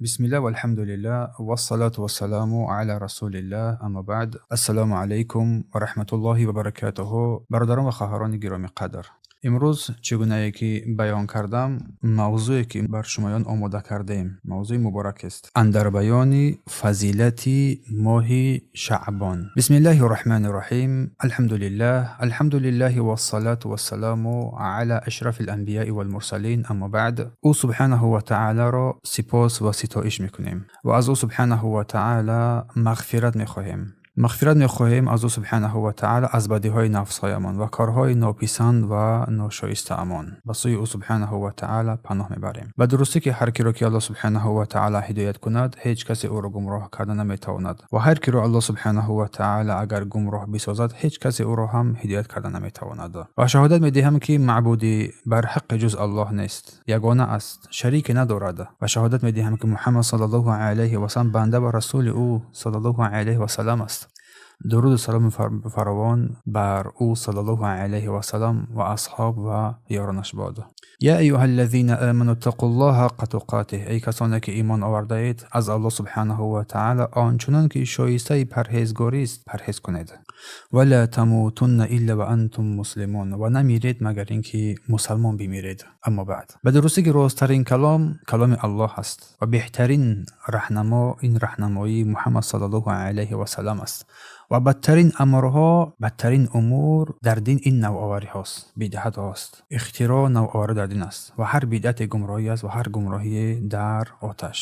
Бисмиллаҳ валҳамдулиллаҳ вассалату вассаламу ала расулиллаҳ, аммо баъд. Ассалому алайкум ва раҳматуллоҳи ва баракатуҳу. Бародарон ва хоҳарони гиромӣ қадр, имрӯз чӣ гунае ки баён кардам, мавзӯе ки бар шумоён омода кардаем, мавзӯи муборак аст андар баёни фазилати моҳи Шаъбон. Бисмиллаҳи рраҳмани рраҳим. Алҳамдулиллаҳ, алҳамдулиллаҳи вассалату вассаламу ала ашрафи ланбияи валмурсалин, аммо баъд. Ӯ субҳанаҳу ва таолоро сипос ва ситоиш мекунем ва аз ӯ субҳанаҳу ва таоло мағфират мехоҳем. Мағфират мехоҳем аз ӯ субҳанаҳу ва таъала аз бадиҳои нафсҳоямон ва корҳои нописанд ва ношоистаамон. Ба сӯи ӯ субҳанаҳу ва таъала паноҳ мебарем. Ба дурустӣ ки ҳар киро ки Аллоҳ субҳанаҳу ва таъала ҳидоят кунад, ҳеҷ касе ӯро гумроҳ карда наметавонад ва ҳар киро Аллоҳ субҳанаҳу ва таъала агар гумроҳ бисозад, ҳеҷ касе ӯро ҳам ҳидоят карда наметавонад. Ва шаҳодат медиҳам, ки маъбуди барҳаққи ҷуз Аллоҳ нест, ягона аст, шарике надорад. Ва шаҳодат медиҳам, ки Муҳаммад саллаллоҳу алайҳи васалам банда ва расули ӯ саллаллоҳу алайҳи васалам аст. Дуруду саломи фаровон бар ӯ саллаллоҳу алайҳи васалам ва асҳоб ва ёронаш бод. Я айюҳа аллазина аману иттақуллоҳа ҳаққа туқотиҳ. Эй касоне ки имон овардаед, аз Аллоҳ субҳанаҳу ва таъала ончунон ки шоистаи парҳезгорист, парҳез кунед. Ва ла тамутунна илла ва антум муслимун. Ва намиред, магар ин ки мусалмон бимиред. Аммо баъд. Ба дурустӣ ки росттарин калом каломи Аллоҳ аст ва беҳтарин раҳнамо ин раҳнамоии Муҳаммад саллаллоҳу алайҳи васалам аст. Ва бадтарин амрҳо, бадтарин умур дар дин ин навовариҳост, бидъатҳост. Ихтироъ, навоварӣ дар дин аст ва ҳар бидъате гумроҳӣ аст ва ҳар гумроҳие дар оташ.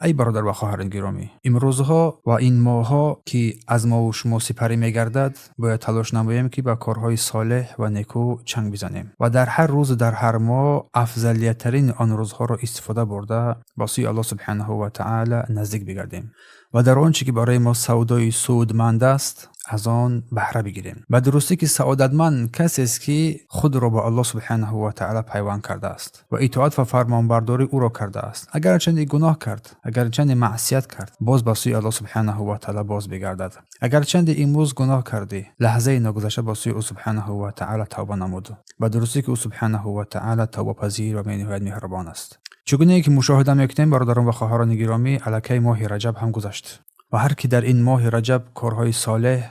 Эй бародар ва хоҳарони гиромӣ, имрӯзҳо ва ин моҳҳо ки аз мову шумо сипарӣ мегардад, бояд талош намоем, ки ба корҳои солеҳ ва некӯ чанг бизанем ва дар ҳар рӯзу дар ҳар моҳ афзалияттарини он рӯзҳоро истифода бурда, ба сӯи Аллоҳ субҳанаҳу ва таъала наздик бигардем ва дар он чӣ ки барои мо савдои судманд аст, аз он баҳра бигирем. Ба дурустӣ ки саодатманд касест, ки худро ба Аллоҳ субҳанаҳу ва таъала пайванд кардааст ва итоат ва фармонбардории ӯро кардааст. Агарчанде гуноҳ кард, агарчанде маъсият кард, боз ба сӯи Аллоҳ субҳанаҳу ва таъала боз бигардад. Агарчанде имрӯз гуноҳ кардӣ, лаҳзаи ногузашта ба сӯи ӯ субҳанаҳу ва таъала тавба намуд. Ба дурустӣ ки ӯ субҳанаҳу ва таъала тавбапазир ва бениҳоят меҳрубон аст. Чӣ гунае ки мушоҳида мекунем, бародарон ва хоҳарони гиромӣ, аллакай моҳи Раҷаб ҳам гузашт ва ҳар ки дар ин моҳи Раҷаб корҳои солеҳ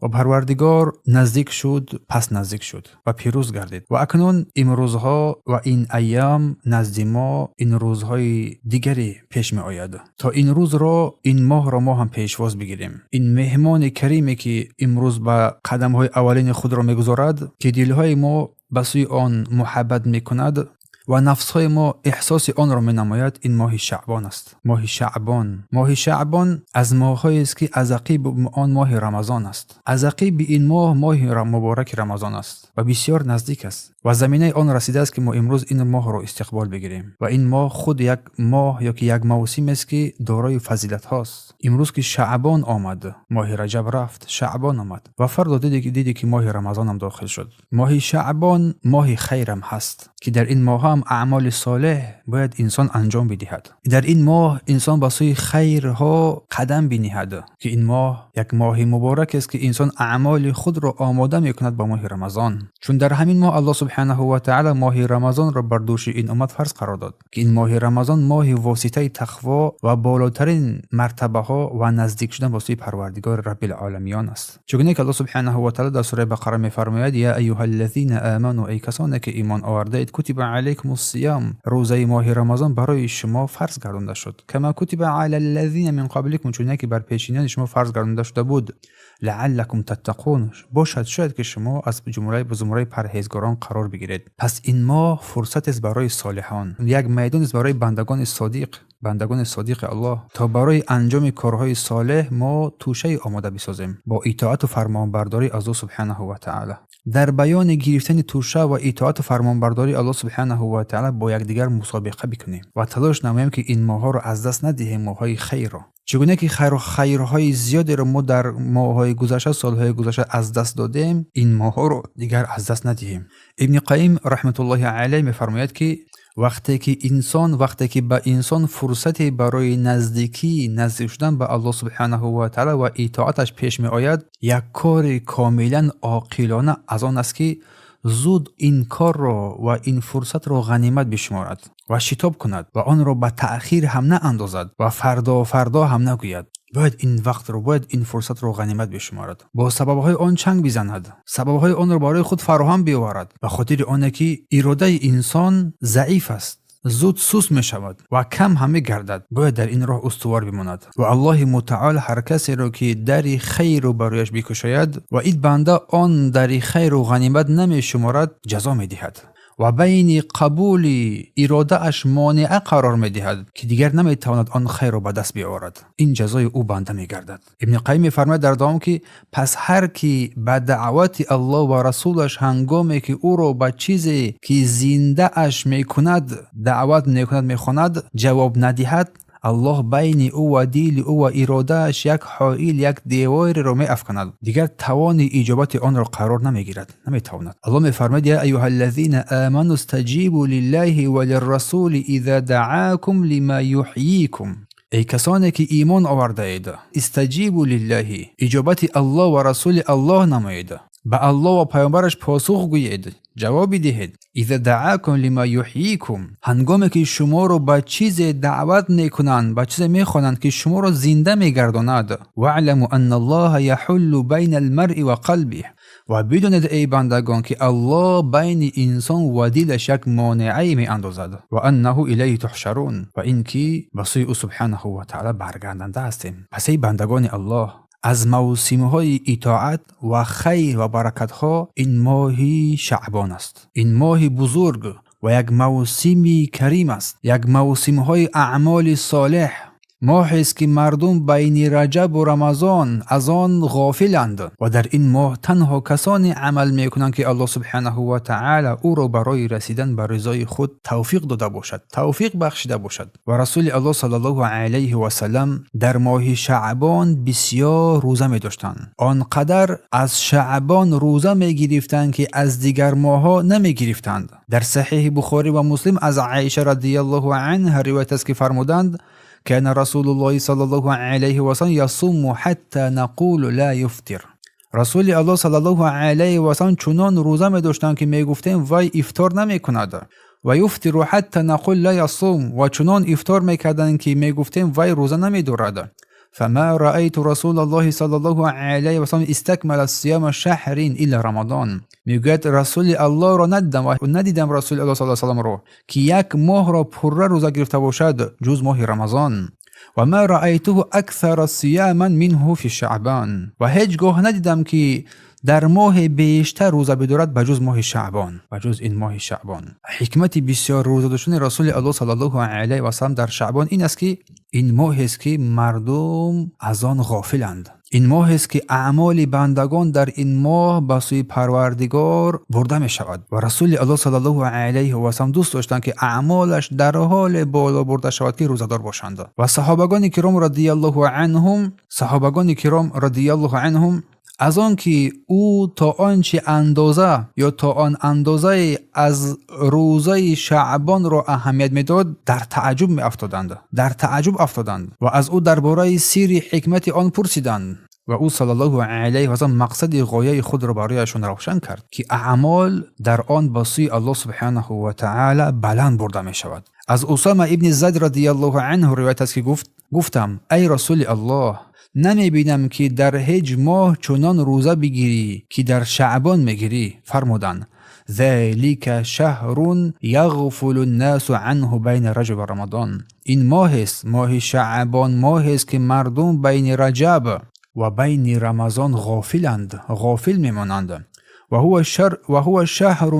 ва Парвардигор наздик шуд, пас наздик шуд ва пирӯз гардид. Ва акнун имрӯзҳо ва ин айём назди мо ин рӯзҳои дигаре пеш меояд, то ин рӯзро, ин моҳро мо ҳам пешвоз бигирем. Ин меҳмони кариме ки имрӯз ба қадамҳои аввалини худро мегузорад, ки дилҳои мо ба сӯи он муҳаббат мекунад ва нафсҳои мо эҳсоси онро менамояд, ин моҳи Шаъбон аст. Моҳи Шаъбон, моҳи Шаъбон аз моҳҳоест, ки аз ақиби он моҳи Рамазон аст. Аз ақиби ин моҳ моҳи мубораки Рамазон аст ва бисёр наздик аст ва заминаи он расидааст, ки мо имрӯз ин моҳро истиқбол бигирем. Ва ин моҳ худ як моҳ ё ки як мавсимест, ки дорои фазилатҳост. Имрӯз ки Шаъбон омад, моҳи Раҷаб рафт, Шаъбон омад ва фардо диде ки моҳи Рамазонам дохил шуд. Моҳи Шаъбон моҳи хайрам ҳаст, ки дар ин моҳ ҳам аъмоли солеҳ бояд инсон анҷом бидиҳад. Дар ин моҳ инсон ба сӯи хайрҳо қадам биниҳад, ки ин моҳ як моҳи муборак аст, ки инсон аъмоли худро омода мекунад ба моҳи Рамазон, чун дар ҳамин моҳ Аллоҳ субҳанаҳу ва таъала моҳи Рамазонро бар дӯши ин уммат фарз қарор дод, ки ин моҳи Рамазон моҳи воситаи тақво ва болотарин мартабаҳо ва наздик шудан ба сӯи Парвардигори Раббилоламиён аст. Чунон ки Аллоҳ субҳанаҳу ва таъала дар сураи Бақара мефармояд: Я айюҳа аллазина аману, эй касоне ки имон овардаед, кутиба алайкум ссиям, рӯзаи моҳи Рамазон барои шумо фарз гардонда шуд, кама кутиба ала аллазина мин қабликум, чуне ки бар пешиниёни шумо фарз гардонда шуда буд, лааллакум таттақун, бошад, шояд ки шумо аз ҷумлаи зумраи парҳезгорон қарор бигиред. Пас ин моҳ фурсатест барои солиҳон, як майдонест барои бандагони содиқ, бандагони содиқи Аллоҳ, то барои анҷоми корҳои солеҳ мо тӯшае омода бисозем бо итоату фармонбардорӣ аз ӯ субҳанаҳу ва таъала. Дар баёни гирифтани тӯша ва итоату фармонбардории Аллоҳ субҳанаҳу ва таъала бо якдигар мусобиқа бикунем ва талош намоем, ки ин моҳҳоро аз даст надиҳем, моҳҳои хайрро. Чӣ гуна ки хайру хайрҳои зиёдеро мо дар моҳҳои гузашта, солҳои гузашта аз даст додем, ин моҳҳоро дигар аз даст надиҳем. Ибни Қайим раҳматуллоҳи алайҳ мефармояд, ки вақте ки инсон, вақте ки ба инсон фурсате барои наздикӣ, наздик шудан ба Аллоҳ субҳанаҳу ва таъала ва итоаташ пеш меояд, як кори комилан оқилона аз он аст, ки зуд ин корро ва ин фурсатро ғанимат бишуморад ва шитоб кунад ва онро ба таъхир ҳам наандозад ва фардо фардо ҳам нагӯяд. Бояд ин вақтро, бояд ин фурсатро ғанимат бишуморад, бо сабабҳои он чанг бизанад, сабабҳои онро барои худ фароҳам биёварад, ба хотири оне ки иродаи инсон заиф аст, зуд суст мешавад ва кам ҳам мегардад. Бояд дар ин роҳ устувор бимонад ва Аллоҳи мутаол ҳар касеро ки дари хайру барояш бикушояд ва ин банда он дари хайру ғанимат намешуморад, ҷазо медиҳад ва байни қабули иродааш монеа қарор медиҳад, ки дигар наметавонад он хайрро ба даст биёварад. Ин ҷазои ӯ банда мегардад. Ибни Қайим мефармояд дар давом, ки пас ҳар кӣ ба даъвати Аллоҳ ва расулаш, ҳангоме ки ӯро ба чизе ки зиндааш мекунад даъват мекунад, мехонад, ҷавоб надиҳад, Аллоҳ байни ӯ ва дили ӯ ва иродааш як ҳоил, як девореро меафканад, дигар тавони иҷобати онро қарор намегирад, наметавонад. Аллоҳ мефармояд: я аюҳа аллазина аману стаҷибу лиллаҳи ва лиррасули иза даъакум лима юҳйикум. Эй касоне ки имон овардаед, истаҷибу лиллаҳи, иҷобати Аллоҳ ва расули Аллоҳ намоед, ба Аллоҳ ва паёмбараш посух гӯед, ҷавобе диҳед. Иза даъакум лима юҳйикум, ҳангоме ки шуморо ба чизе даъват мекунанд, ба чизе мехонанд, ки шуморо зинда мегардонад. Ваъламу анна Аллоҳа яҳуллу байна алмаръи ва қалбиҳ, ва бидонед, эй бандагон, ки Аллоҳ байни инсон ва дилаш як монеае меандозад. Ва аннаҳу илайҳи туҳшарун, ва ин ки ба сӯи ӯ субҳанаҳу ва таъала баргарданда ҳастем. Пас эй бандагони Аллоҳ, аз мавсимҳои итоат ва хайр ва баракатҳо ин моҳи Шаъбон аст. Ин моҳи бузург ва як мавсими карим аст, як мавсимҳои аъмоли солеҳ, моҳест ки мардум байни Раҷабу Рамазон аз он ғофиланд ва дар ин моҳ танҳо касоне амал мекунанд, ки Аллоҳ субҳанаҳу ва таъала ӯро барои расидан ба ризои худ тавфиқ дода бошад, тавфиқ бахшида бошад. Ва Расули Аллоҳ саллаллоҳу алайҳи васаллам дар моҳи Шаъбон бисёр рӯза медоштанд. Он қадар аз Шаъбон рӯза мегирифтанд, ки аз дигар моҳҳо намегирифтанд. Дар Саҳеҳи Бухорӣ ва Муслим аз Аиша радиаллоҳу анҳа ривоят аст, ки фармуданд: كان رسول الله صلى الله عليه وسلم يصوم حتى نقول لا يفطر. Расули Аллоҳ саллаллоҳу алайҳи васаллам чунон рӯза медоштанд, ки мегуфтем, вай ифтор намекунад. Ва юфтиру ҳатта нақул ла ясум, ва чунон ифтор мекарданд, ки мегуфтем, вай рӯза намедорад. فما رأيت رسول الله صلى الله عليه وسلم استكمل صيام شهر إلا رمضان. Мегӯяд, Расули Аллоҳро надидам ва надидам Расули Аллоҳ саллаллоҳу салламро, ки як моҳро пурра рӯза гирифта бошад, ҷуз моҳи Рамазон. Ва ма раайтуҳу аксара сияман минҳу фи шаъбан, ва ҳеҷ гоҳ надидам, ки дар моҳе бештар рӯза бидорад, ба ҷуз моҳи Шаъбон, ба ҷуз ин моҳи Шаъбон. Ҳикмати бисёр рӯза доштани Расули Аллоҳ саллаллоҳу алайҳи васаллам дар Шаъбон ин аст, ки ин моҳест, ки мардум аз он ғофиланд. Ин моҳест, ки аъмоли бандагон дар ин моҳ ба сӯи Парвардигор бурда мешавад ва Расули Аллоҳ саллаллоҳу алайҳи васаллам дӯст доштанд, ки аъмолаш дар ҳоле боло бурда шавад, ки рӯзадор бошанд. Ва саҳобагони киром радиаллоҳу анҳум, саҳобагони киром радиаллоҳу анҳум, аз он ки ӯ то он чи андоза ё то он андозае аз рӯзаи Шаъбонро аҳамият медод, дар тааҷҷуб меафтоданд, дар тааҷҷуб афтоданд ва аз ӯ дар бораи сирри ҳикмати он пурсиданд. Ва ӯ саллаллоҳу алайҳи васаллам мақсади ғояи худро барояшон равшан кард, ки аъмол дар он ба сӯи Аллоҳ субҳанаҳу ва таъала баланд бурда мешавад. Аз Усама ибни Зайд радиаллоҳу анҳу ривоят аст, ки гуфт: гуфтам, эй Расули Аллоҳ, намебинам, ки дар ҳеҷ моҳ чунон рӯза бигирӣ, ки дар Шаъбон мегирӣ. Фармуданд: ذلك شهر يغفل الناس عنه بين رجب و رمضان. Ин моҳест, моҳи Шаъбон моҳест, ки мардум байни Раҷаб ва байни Рамазон ғофиланд, ғофил мемонанд. وهو شهر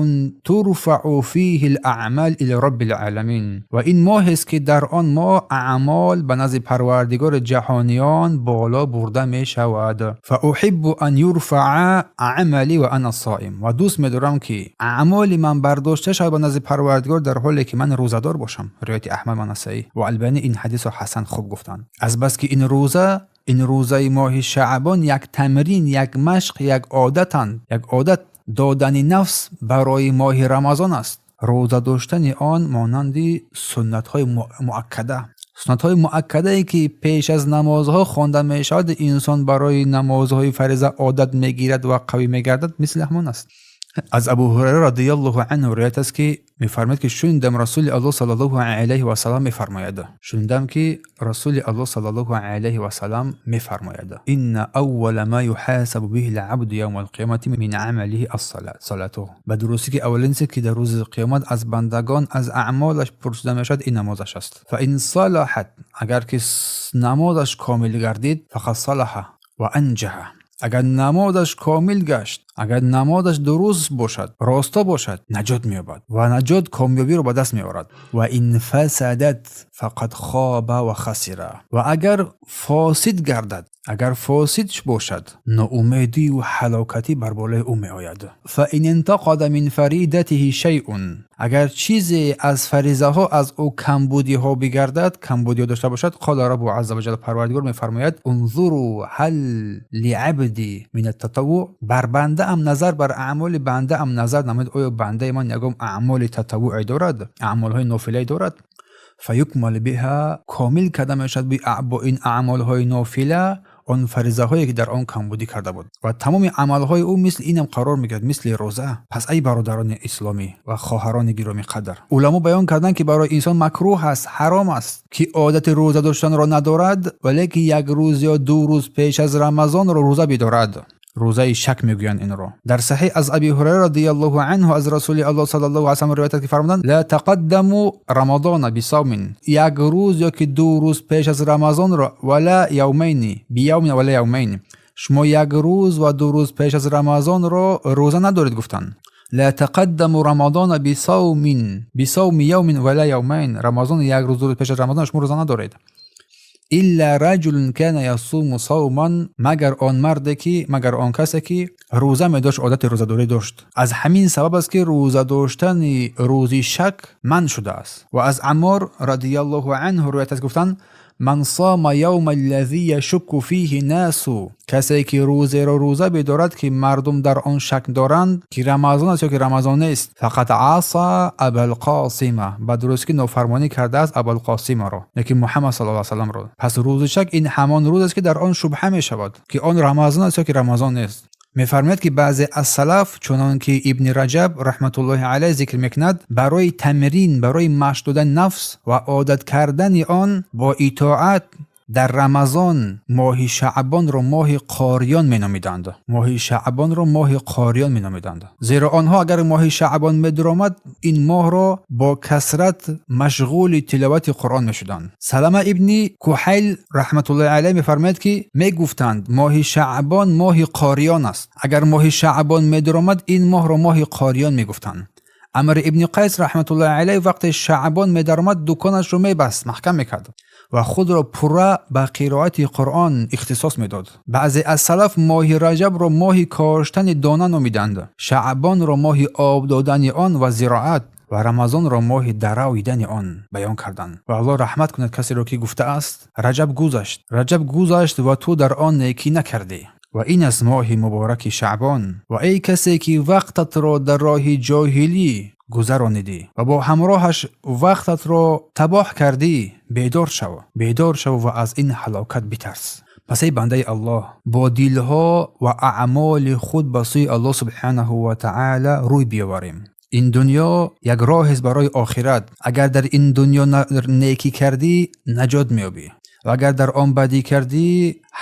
ترفع فيه الأعمال إلى رب العالمين. Ва ин моҳест, ки дар он моҳ аъмол ба назди Парвардигори ҷаҳониён боло бурда мешавад. فأحب أن يرفع عملي وأنا صائم. Ва дӯст медорам, ки аъмоли ман бардошта шавад ба назди Парвардигор, дар ҳоле ки ман рӯзадор бошам. Ривояти Аҳмад ва Насаӣ ва Албанӣ ин ҳадисро ҳасан, хуб гуфтанд. Азбаски ин рӯза, ин рӯзаи моҳи Шаъбон як тамрин, як машқ, як одатанд, як одат додани нафс барои моҳи Рамазон аст. Рӯза доштани он монанди суннатҳои муаккада, суннатҳои муаккадае, ки пеш аз намозҳо хонда мешавад, инсон барои намозҳои фариза одат мегирад ва қавӣ мегардад, мисли ҳамон аст. Аз Абу Ҳурайра радиаллоҳу анҳу ривоят аст, ки мефармояд, ки шунидам Расули Аллоҳ саллаллоҳу алайҳи васаллам мефармояд. Шунидам, ки Расули Аллоҳ саллаллоҳу алайҳи васаллам мефармояд: инна аввала ма юҳасабу биҳи л-абду явма ал-қиямати мин амалиҳи ас-салат салатуҳ. Ба дурустӣ, ки аввалин чизе, ки дар рӯзи қиёмат аз бандагон аз аъмолаш пурсида мешавад, ин намозаш аст. Фа ин салаҳат, агар ки намозаш комил гардид, фақад салаҳа ва анҷаҳа. Агар намозаш комил гашт, агар намозаш дуруст бошад, росто бошад, наҷот меёбад ва наҷот, комёбиро ба даст меорад. Ва ин фасадат фақад хоба ва хасира. Ва агар фосид гардад, агар фосид бошад, ноумедию ҳалокатӣ бар болои ӯ меояд. Фа ин интақада мин фаридатиҳи шайъун, агар чизе аз фаризаҳо аз ӯ камбудиҳо бигардад, камбудиҳо дошта бошад, қола раббу азза ва ҷалла, Парвардигор мефармояд: унзуру ҳал лиабди мин аттатаввуъ. Бар бандаам назар, бар аъмоли бандаам назар намоед, оё бандаи ман ягон аъмоли татаввуъе дорад, аъмолҳои нофилае дорад? Фаюкмал биҳа, комил карда мешавад бо ин аъмолҳои нофила он фаризаҳое, ки дар он камбудӣ карда буд, ва тамоми амалҳои ӯ мисли инам қарор мегирад, мисли рӯза. Пас, ай бародарони исломӣ ва хоҳарони гиромӣ қадр, уламо баён карданд, ки барои инсон макрӯҳ аст, ҳаром аст, ки одати рӯза доштанро надорад, валекин як рӯз ё 2 рӯз пеш аз Рамазонро рӯза бидорад. Рӯзаи шак мегӯянд инро. Дар саҳеҳ аз Аби Ҳурайра радиаллоҳу анҳу аз Расули Аллоҳ саллаллоҳу алайҳи васаллам ривоят аст, ки фармуданд: ла тақаддаму рамадона бисавмин, як рӯз ё ки 2 рӯз пеш аз Рамазонро, вала явмайни биявмин вала явмайн, шумо як рӯз ва 2 рӯз пеш аз Рамазонро рӯза надоред, гуфтанд. Ла тақаддаму рамадона бисавмин бисавми явмин вала явмайн, Рамазон як рӯз, 2 рӯз пеш аз Рамазон шумо рӯза надоред. Илла раҷулун кана ясуму савман, магар он марде ки, магар он касе ки рӯза медошт, одати рӯзадорӣ дошт. Аз ҳамин сабаб аст, ки рӯза доштани рӯзи шак манъ шудааст. Ва аз Аммор радиаллоҳу анҳу ривоят аст, гуфтанд: ман сома явма аллази яшукку фиҳи насу, касе ки рӯзеро рӯза бидорад, ки мардум дар он шак доранд, ки Рамазон аст ё ки Рамазон нест, фақад аса Абалқосима, ба дурустӣ ки нофармонӣ кардааст Абалқосимаро, яки Муҳаммад саллаллоҳу алайҳи васалламро. Пас рӯзи шак ин ҳамон рӯз аст, ки дар он шубҳа мешавад, ки он Рамазон аст ё ки Рамазон нест. Мефармояд, ки баъзе аз салаф, чунон ки Ибни Раҷаб раҳматуллоҳи алайҳ зикр мекунад, барои тамрин, барои машқ додани нафс ва одат кардани он бо итоат дар Рамазон моҳи Шаъбонро моҳи қориён меномиданд. Моҳи Шаъбонро моҳи қориён меномиданд, зеро онҳо агар моҳи Шаъбон медуромад, ин моҳро бо касрат машғули тиловати Қуръон мешуданд. Салама ибни Куҳайл раҳматуллоҳи алайҳ мефармояд, ки мегуфтанд: моҳи Шаъбон моҳи қориён аст. Агар моҳи Шаъбон медуромад, ин моҳро моҳи қориён мегуфтанд. Амр ибни Қайс раҳматуллоҳи алайҳ вақте Шаъбон медаромад, дуконашро мебаст, маҳкам мекард ва худро пурра ба қироати Қуръон ихтисос медод. Баъзе аз салаф моҳи Раҷабро моҳи коштани дона номиданд, Шаъбонро моҳи об додани он ва зироат ва Рамазонро моҳи даравидани он баён карданд. Ва Аллоҳ раҳмат кунад касеро, ки гуфтааст: Раҷаб гузашт, Раҷаб гузашт ва ту дар он некӣ накардӣ. Ва ин аст моҳи мубораки Шаъбон. Ва эй касе ки вақтатро дар роҳи ҷоҳилӣ гузаронидӣ ва бо ҳамроҳаш вақтатро табоҳ кардӣ, бедор шав, бедор шав ва аз ин ҳалокат битарс. Пас, эй бандаи Аллоҳ, бо дилҳо ва аъмоли худ ба сӯи Аллоҳ субҳанаҳу ва таъала рӯй биёварем. Ин дунё як роҳест барои охират. Агар дар ин дунё некӣ кардӣ, наҷот меёбӣ, ва агар дар он бадӣ кардӣ,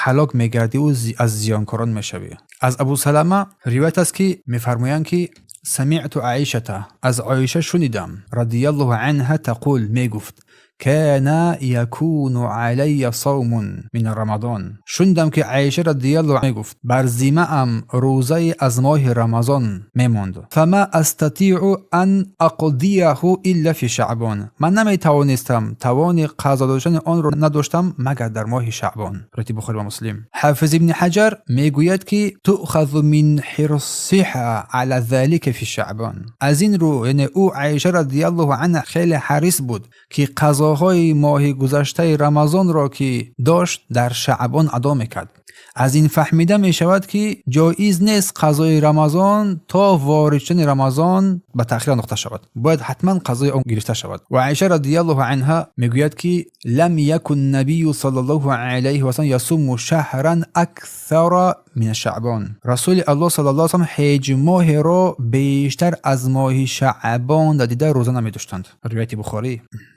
ҳалок мегардиву аз зиёнкорон мешавӣ. Аз Абу Салама ривоят аст, ки мефармоянд, ки самиъту Аишата, аз Оиша шунидам, радиаллоҳу анҳа тақул, мегуфт: кана якуну алайя савмун мин рамадон. Шунидам, ки Аиша радиаллоҳу мегуфт: бар зимаам рӯзаи аз моҳи Рамазон мемонд. Фама астатиъу ан ақдияҳу илла фи шаъбон, ман наметавонистам, тавони қазо доштани онро надоштам, магар дар моҳи Шаъбон. Ривояти Бухорӣ ва Муслим. Ҳафиз ибни Ҳаҷар мегӯяд, ки туъхазу мин ҳирсиҳа ала залика фи шаъбон. Аз ин рӯ, яъне ӯ Аиша радиаллоҳу анҳа хеле ҳарис буд, ки қазоҳои моҳи гузаштаи Рамазонро, ки дошт, дар Шаъбон адо мекард. Аз ин фаҳмида мешавад, ки ҷоиз нест қазои Рамазон то ворид шудани Рамазон ба таъхир андохта шавад, бояд ҳатман қазои он гирифта шавад. Ва Аиша радиаллоҳу анҳа мегӯяд, ки лам якун набию саллаллоҳу алайҳи васаллам ясуму шаҳран аксара من شعبان. Расули Аллоҳ саллаллоҳу алайҳи васаллам ҳеҷ моҳеро бештар аз моҳи Шаъбон дида рӯза намедоштанд. Ривояти Бухорӣ.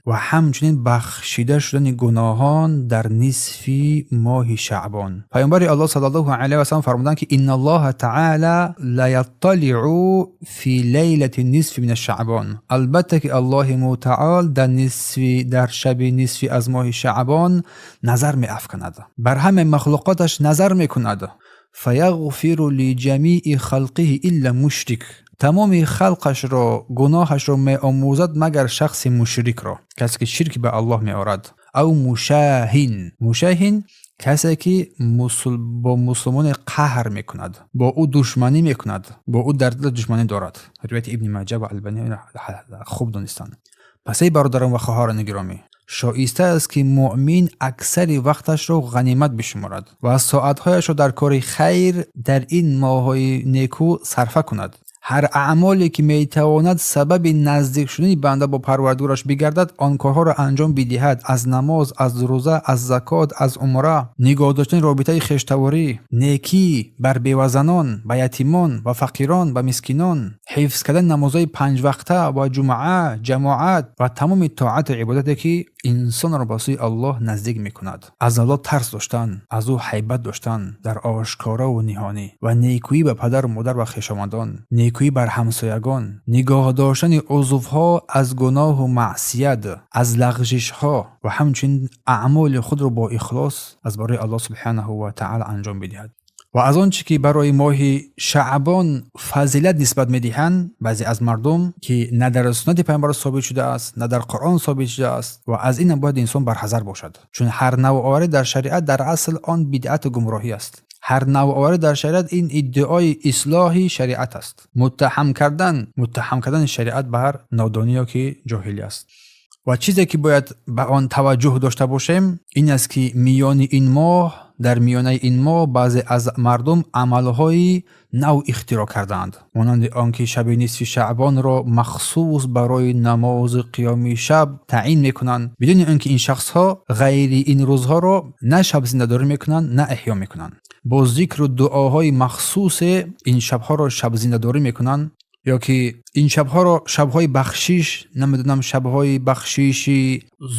Ва ҳамчунин бахшида шудани гуноҳон дар нисфи моҳи Шаъбон. Паёмбари Аллоҳ саллаллоҳу алайҳи васаллам фармуданд, ки إن الله تعالى ليطلع في ليلة النصف من شعبان. Албатта ки Аллоҳи мутаол дар шаби нисфи аз моҳи Шаъбон назар меафканад, бар ҳама махлуқоташ назар мекунад. فيغفر لجميع خلقه إلا مشرك. Тамоми халқашро гуноҳашро меомӯзад, магар шахси мушрикро, касе ки ширк ба Аллоҳ меорад. أو مشاحن. Мушаҳин касе ки бо мусулмоне қаҳр мекунад, бо ӯ душманӣ мекунад, бо ӯ дар дил душманӣ дорад. Ривояти Ибни Маҷа ва Албани хуб донистанд. Пас, эй бародарон ва хоҳарони гиромӣ, шоиста аст, ки муъмин аксари вақташро ғанимат бишуморад ва соатҳояшро дар кори хайр дар ин моҳҳои некӯ сарфа кунад. Ҳар аъмоле ки метавонад сабаби наздик шудани банда бо Парвардигораш бигардад, он корҳоро анҷом бидиҳад: аз намоз, аз рӯза, аз закот, аз умра, нигоҳ доштани робитаи хештаворӣ, некӣ бар бевазанон, ба ятимон, ба фақирон, ба мискинон, ҳифз кардани намозҳои панҷвақта ва ҷумъа, ҷамоат ва тамоми тоату ибодате, ки инсонро ба сӯи Аллоҳ наздик мекунад. Аз Аллоҳ тарс доштан, аз ӯ ҳайбат доштан дар ошкораву ниҳонӣ ва некӯӣ ба падару модар ва хешомадон, некӯӣ бар ҳамсоягон, нигоҳ доштани узвҳо аз гуноҳу маъсият, аз лағжишҳо ва ҳамчунин аъмоли худро бо ихлос аз барои Аллоҳ субҳанаҳу ва таъала анҷом бидиҳад. Ва аз он чӣ ки барои моҳи Шаъбон фазилат нисбат медиҳанд баъзе аз мардум, ки на дар суннати Паёмбар собит шудааст, на дар Қуръон собит шудааст, ва аз инам бояд инсон барҳазар бошад, чун ҳар навоварӣ дар шариат дар асл он бидъату гумроҳӣ аст. Ҳар навоварӣ дар шариат ин иддаои ислоҳи шариат аст, муттаҳам кардани шариат бар нодонӣ ё ки ҷоҳилӣ аст. Ва чизе ки бояд ба он таваҷҷӯҳ дошта бошем, ин аст, ки миёни ин моҳ, дар миёнаи ин моҳ баъзе аз мардум амалҳои нав ихтироъ кардаанд, монанди он ки шаби нисфи шаъбонро махсус барои намози қиёми шаб таъин мекунанд, бидуни он ки ин шахсҳо ғайри ин рӯзҳоро на шабзиндадорӣ мекунанд, на эҳё мекунанд. Бо зикру дуоҳои махсусе ин шабҳоро шабзиндадорӣ мекунанд ё ки ин шабҳоро шабҳои бахшиш, намедонам, шабҳои бахшиши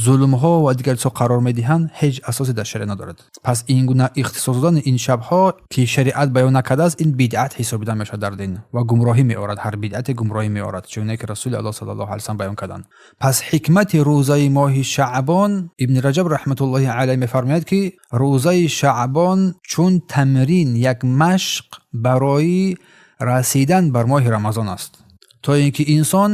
зулмҳо ва дигар чизҳо қарор медиҳанд, ҳеҷ асосе дар шариат надорад. Пас ин гуна ихтисос додани ин шабҳо, ки шариат баён накардааст, ин бидъат ҳисобида мешавад дар дин ва гумроҳӣ меорад. Ҳар бидъате гумроҳӣ меорад, чуне ки Расули Аллоҳ саллаллоҳу алайҳи васаллам баён карданд. Пас ҳикмати рӯзаи моҳи Шаъбон, Ибни Раҷаб раҳматуллоҳи алайҳ мефармояд, ки рӯзаи Шаъбон чун тамрин, як машқ барои расидан бар моҳи Рамазон аст, то ин ки инсон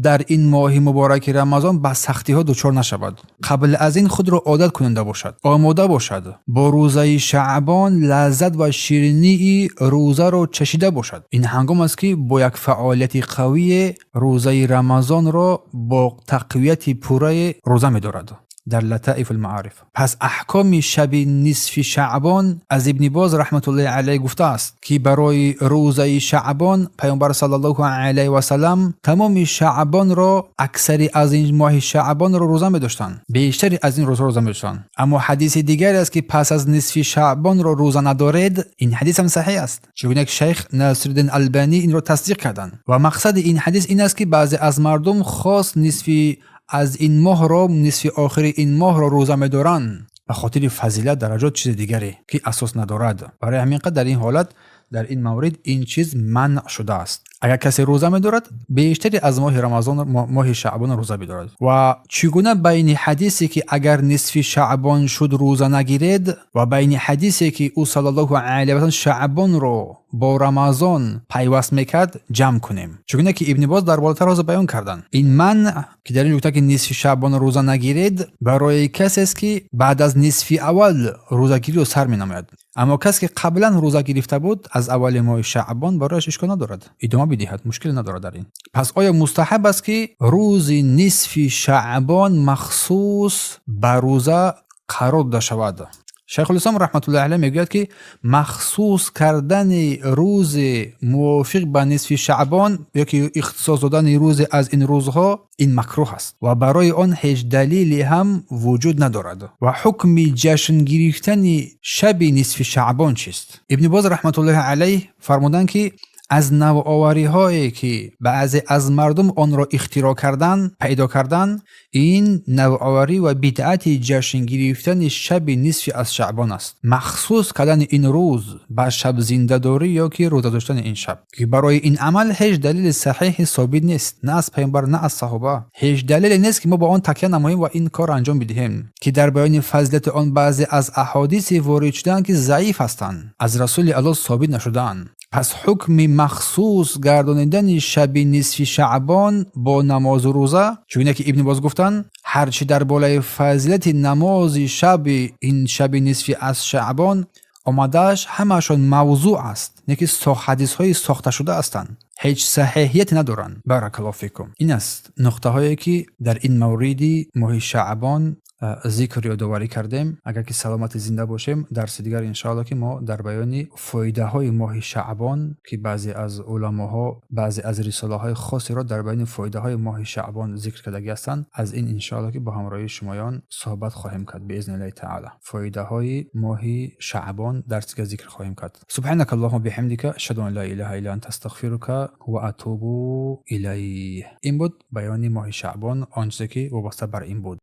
дар ин моҳи мубораки Рамазон ба сахтиҳо дучор нашавад, қабл аз ин худро одат кунанда бошад, омода бошад, бо рӯзаи Шаъбон лаззат ва ширинии рӯзаро чашида бошад. Ин ҳангом аст, ки бо як фаъолияти қавие рӯзаи Рамазонро бо тақвияти пуррае рӯза медорад. Дар Латаиф Маориф. Пас аҳкоми шаби нисфи Шаъбон, аз Ибни Боз раҳматуллоҳи алайҳ гуфтааст, ки барои рӯзаи Шаъбон Паёмбар саллаллоҳу алайҳи васалам тамоми Шаъбонро, аксари аз ин моҳи Шаъбонро рӯза медоштанд, бештари аз ин рӯзҳо рӯза медоштанд. Аммо ҳадиси дигаре аст, ки пас аз нисфи Шаъбонро рӯза надоред. Ин ҳадис ҳам саҳеҳ аст, чигуна ки шайх Насриддин Албанӣ инро тасдиқ карданд. Ва мақсади ин ҳадис ин аст, ки баъзе аз мардум хос нисфи аз ин моҳро, нисфи охири ин моҳро рӯза медоранд ба хотири фазилат, дараҷот, чизи дигаре, ки асос надорад. Барои ҳамин қадр дар ин ҳолат, дар ин маврид ин чиз манъ шудааст. Агар касе рӯза медорад, бештари аз моҳи Рамазон, моҳи Шаъбон рӯза бидорад. Ва чӣ гуна байни ҳадисе, ки агар нисфи Шаъбон шуд, рӯза нагиред, ва байни ҳадисе, ки ӯ саллаллоҳу алайҳи васаллам Шаъбонро бо Рамазон пайваст мекард, ҷамъ кунем? Чугуна ки Ибни Боз дар болотар ҳозир баён карданд, ин манъ, ки дар ин гуфта, ки нисфи Шаъбон рӯза нагиред, барои касест, ки баъд аз нисфи аввал рӯзагириро сар менамояд. Аммо касе ки қаблан рӯза гирифта буд аз аввали моҳи Шаъбон, барояш ишкол надорад, идома бидиҳад, мушкиле надорад дар ин. Пас оё мустаҳаб аст, ки рӯзи нисфи Шаъбон махсус ба рӯза қарор дода шавад? Шайхулислом раҳматуллоҳи алайҳ мегӯяд, ки махсус кардани рӯзи мувофиқ ба нисфи шаъбон ёки ихтисос додани рӯзе аз ин рӯзҳо, ин макрӯҳ аст ва барои он ҳеҷ далеле ҳам вуҷуд надорад. Ва ҳукми ҷашн гирифтани шаби нисфи шаъбон чист? Ибни Боз раҳматуллоҳи алайҳ фармуданд, ки аз навовариҳое, ки баъзе аз мардум онро ихтироъ кардан, пайдо кардан, ин навоварӣ ва бидъати ҷашн гирифтани шаби нисфи аз шаъбон аст, махсус кардани ин рӯз ба шабзиндадорӣ ё ки рӯза доштани ин шаб, ки барои ин амал ҳеҷ далели саҳеҳи собит нест, на аз пайғамбар, на аз саҳоба. Ҳеҷ далеле нест, ки мо ба он такя намоем ва ин корро анҷом бидиҳем, ки дар баёни фазилати он баъзе аз аҳодисе ворид шудаанд, ки заиф ҳастанд, аз Расули Аллоҳ собит нашудаанд. Пас ҳукми махсус гардонидани шаби нисфи шаъбон бо намозу рӯза, чугуна ки Ибни Боз гуфтанд, ҳарчи дар болои фазилати намози шаби ин шаби нисфи аз шаъбон омадааш, ҳамаашон мавзӯъ аст, не ки ҳадисҳои сохташуда ҳастанд, ҳеҷ саҳеҳияте надоранд. Баракаллоҳу фикум. Ин аст нуқтаҳое, ки дар ин мавриди моҳи шаъбон зикр ёдоварӣ кардем. Агар ки саломати зинда бошем, дарси дигар, иншоалло, ки мо дар баёни фоидаҳои моҳи шаъбон, ки баъзе аз уламоҳо баъзе аз рисолаҳои хосеро дар баёни фоидаҳои моҳи шаъбон зикр кардагӣ ҳастанд, аз ин, иншоалло, ки бо ҳамроҳии шумоён суҳбат хоҳем кард, биизни таала. Фоидаҳои моҳи шаъбон дарси дигар зикр хоҳем кард. Субҳанака аллоҳума биҳамдика, ашҳаду ан ла илаҳа илла анта, астағфирука ва атубу илайҳ. Ин буд баёни моҳи шаъбон, он чизе ки вобаста бар ин буд.